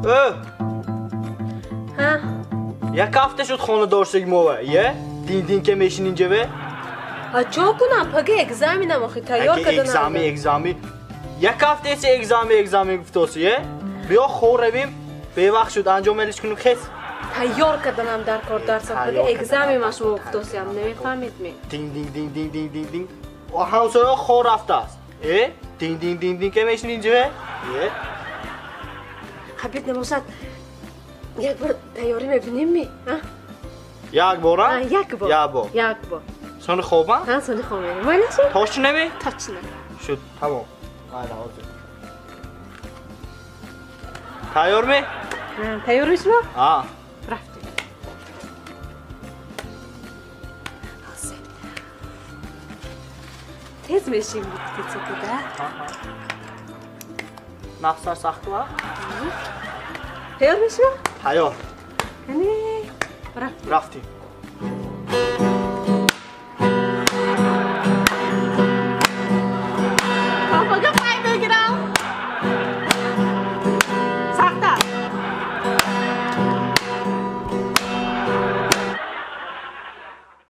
Ҳа? Як ҳафта шуд хонадор шуд мова, е? Дин-дин ке мешин инҷаве? Ҳа, чо кунам? Пага экзаменам охи, тайёр карданам. Экзамен, экзамен. Як ҳафта эси экзамен, экзамен гуфтоси, е? Биё хор равим, бевақт шуд, анҷом элиш кунем, хес. Тайёр карданам дар кор дарсам, пага экзамен ма шумо гуфтосиам, намефаҳмед ме? Дин дин дин дин дин дин дин. Ҳамсоя хор рафтааст. Е? Дин дин дин дин ке мешин инҷаве? Е? Хабит набошад. Як бор тайёрӣ мебинем ми? А? Як бор, а? Як бор. Як бор. Як бор. Сони хобам? Ҳа, сони хоб мерем. Майла шуд? Точно ми? Точно. Шуд, тамом. Майла, ҳозир. Тайёр ми? Ҳа, тайёрми шумо? Ҳа. Рафтем. Ҳозир. Тез мешим репетитсия, да? Нафсар сахт ва? Тайёр мешумо? Тайёр. Кани, рафтем. Рафтем.